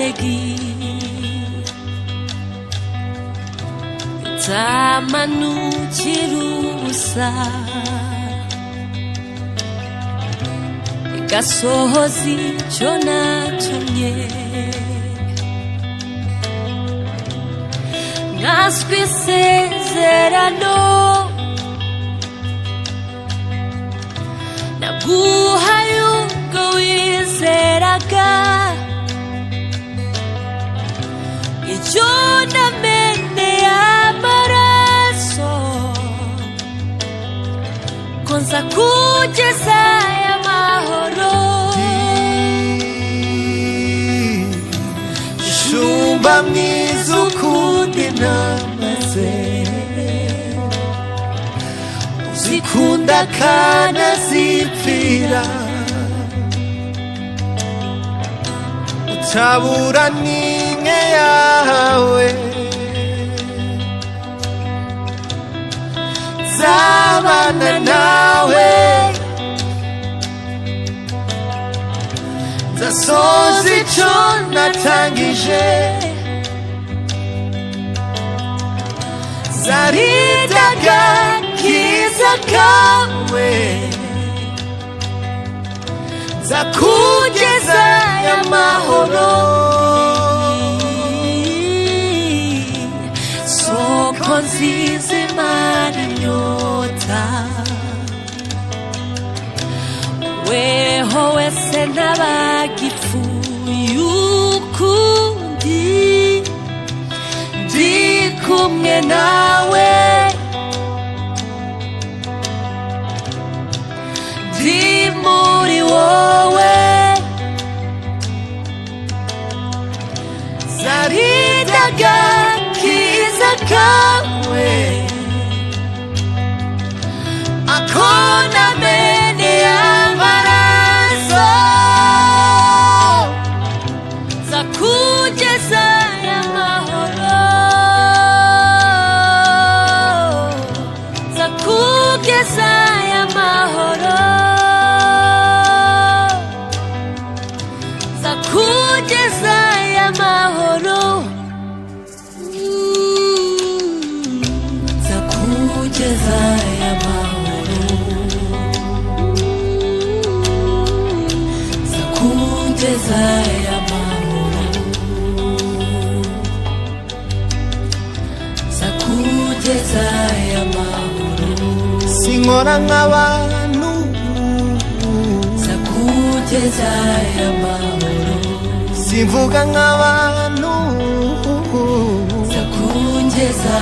Betegi Itamanukira ubusa Igasohoza icyo natumye Nkanswe isezerano Naguhaye ubwo wizeraga Icyo nameneye amaraso Ko nza kugeza aya mahoro Shumba mwiza ukunda intama ze uzikunda akanazipfira utabura n'imwe yawe zabana nawe nzasoza ico natangije zarindaga kiza kawe nzakugeza amahoro Soko nziza imara inyota Weho wese ntabagipfuye ukundi Ndi kumwe nawe Ndi muri wowe Zarindaga kiza kawe Akona mene amaraso Zakugeza amahoro Zakugeza amahoro Zakugeza amahoro Zakugeza amahoro Zakugeza amahoro Zakugeza amahoro sinkora nk'abantu Zakugeza amahoro simvuga nk'abantu Zakugeza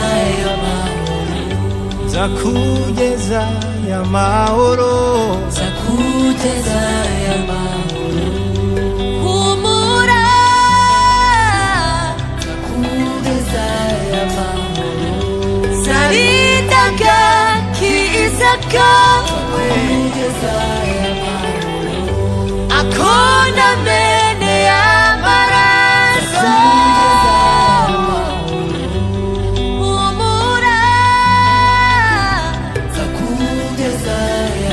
amahoro nzakugeza amahoro Zakugeza amahoro Humura Zakugeza amahoro Zarindaga kiza kawe Akona mene amaraso Humura Zakugeza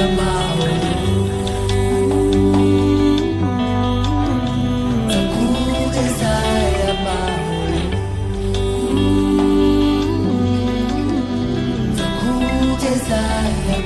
amahoro Zakugeza amahoro Zakugeza amahoro.